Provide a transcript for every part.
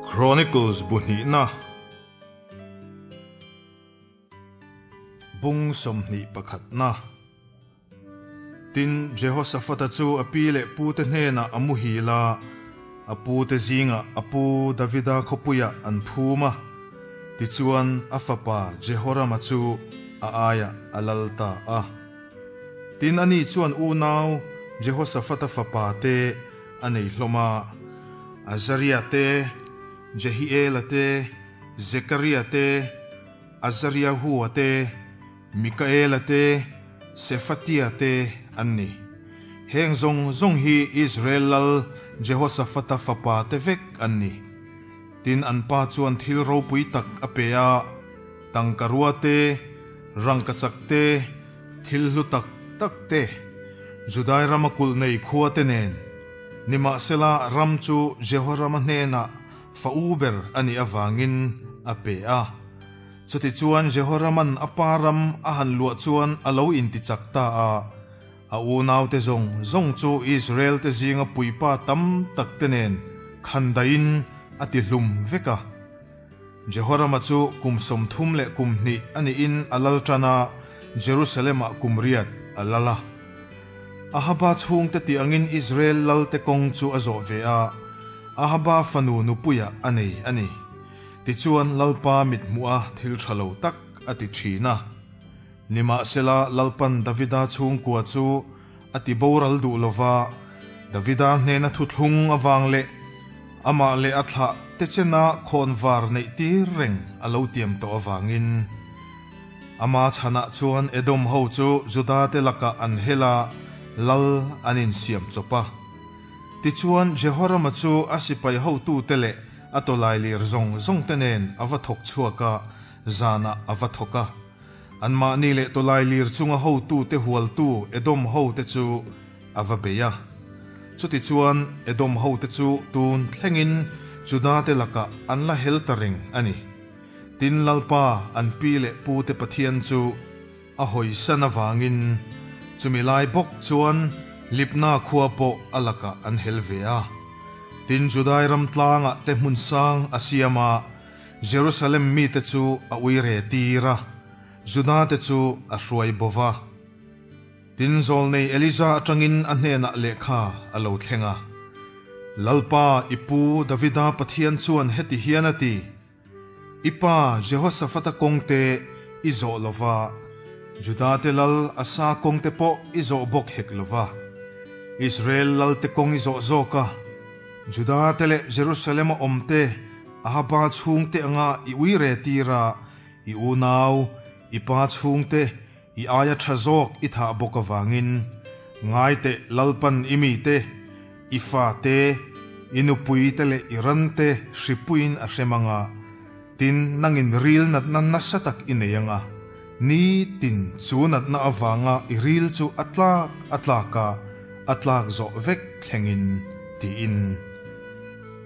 Chronicles bu hnihna bung 21 na. Tin, Jehoshafata chu a pi leh pute hnenah a muhil a, a pute zingah a pu Davida khawpuiah an phum a. Tichuan, a fapa Jehorama chu a aiah a lal ta a. Tin, ani chuan unau Jehoshafata fapa te a nei hlawm a, Azaria te, Jehiela te, Zekaria te, Azariahua te, Mikaela te, Sefatia te an ni. Heng zawng zawng hi Israel lal Jehoshafata fapa te vek an ni. Tin, an pa chuan thil ropui tak a pe a, tangka rua te, rangkachak te, thil hlu tak tak te, Judai rama kulh nei khua te nen. Nimahsela, ram chu Jehorama hnenah fa u ber a nih avangin a pe a. Chutichuan Jehoraman a pa ram a han luah chuan a lo intichak ta a, a unaute zawng zawng chu Israelte zinga puipa tam takte nen khandaihin a tihlum vek a. Jehorama chu kum 32 a nihin a lal tan a, Jerusalem-ah kum riat a lal a. Ahaba chhungte tih angin Israel lalte kawng chu a zawh ve a, Ahaba fanu nupuiah a nei a ni. Tichuan Lalpa mithmuh a thil tha lo tak a ti thin a. Nimahsela Lalpan Davida chhungkua chu a ti boral duh lova, Davida hnena thuthlung avang leh amah leh a thlah te chena khawnvar neih tir reng a lo tiam tawh avangin. Ama chhanah chuan Edom ho chu Juda te lakah an hel a, lal an insiam chawp a. Tichuan Jehorama chu a sipai hotute leh A tawlai lir zawng zawng te nen a va thawk chhuak a, zanah a va thawk a. Anmahni leh tawlai lir chunga hotute hualtu Edom hote chu a va bei a. Chutichuan Edom hote chu tun thlengin Judate lakah an la hel ta reng a ni. Tin, Lalpa an pi leh pute Pathian chu a hawisan avangin chumi lai bawk chuan Libna khua pawh a lakah an hel ve a. Tin, Judai ram tlangah te hmun sang a siam a, Jerusalem mite chu a ui re tir a, Juda te chu a hruai bo va. Tin, zawlnei Elija atangin a hnenah lehkha a lo thleng a, Lalpa, i pu Davida Pathian chuan heti hian a ti, I pa Jehoshafata kawngte i zawh lo va, Judate lal Asa kawngte pawh i zawh bawk hek lo va. Israel lalte kawng i zawh zawk a, Judate leh Jerusalema awmte Ahaba chhungte anga i ui re tir a, i unau, i pa chhungte i aia tha zawk i thah bawk avangin, ngaiteh Lalpan i mite, i fate, i nupuite leh i rante hripuiin a hrem ang a, tin, nangin ril natna nasa tak i nei ang a, nitin chu natna avanga i ril chu a tlak a tlak a, a tlak zawh vek thlengin, tiin.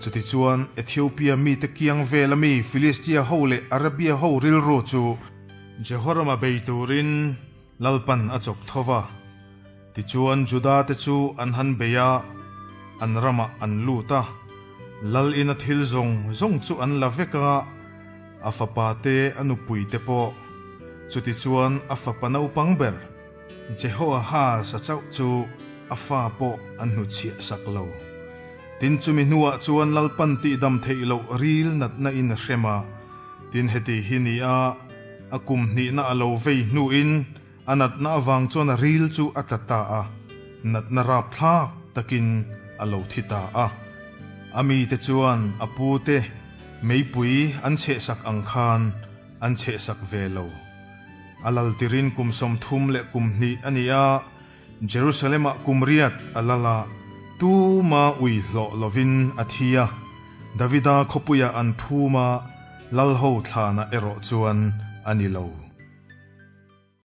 Chutichuan, Ethiopia mite kiang vela mi Filistia ho leh Arabia ho rilru chu, Jehorama bei turin Lalpan a chawk tho va. Tichuan Juda-te chu an han bei a, an ramah an lut a. Lal ina thil zawng zawng chu an la vek a, a fapa te a nupui te pawh. Chutichuan a fapa naupang ber Jehoahaz-a chauh chu a fa pawh an hnuchhiah sak lo. Tin chumi hnuah chuan Lalpan tihdam theih loh ril natna in a hrem a. Tin heti hi ni a, a kum hnihna a lo vei hnuin a natna avang chuan a ril chu a tla ta a, natna rapthlak takin a lo thi ta a. A mite chuan a pute meipui an chhehsak ang khan an chhehsak ve lo. A laltirin kum 32 a ni a, Jerusalem-ah kum riat a lal a, tuma ui hlawh lovin a thi a, Davida khawpuiah an phum a, lalho thlana erawh chuan a ni lo.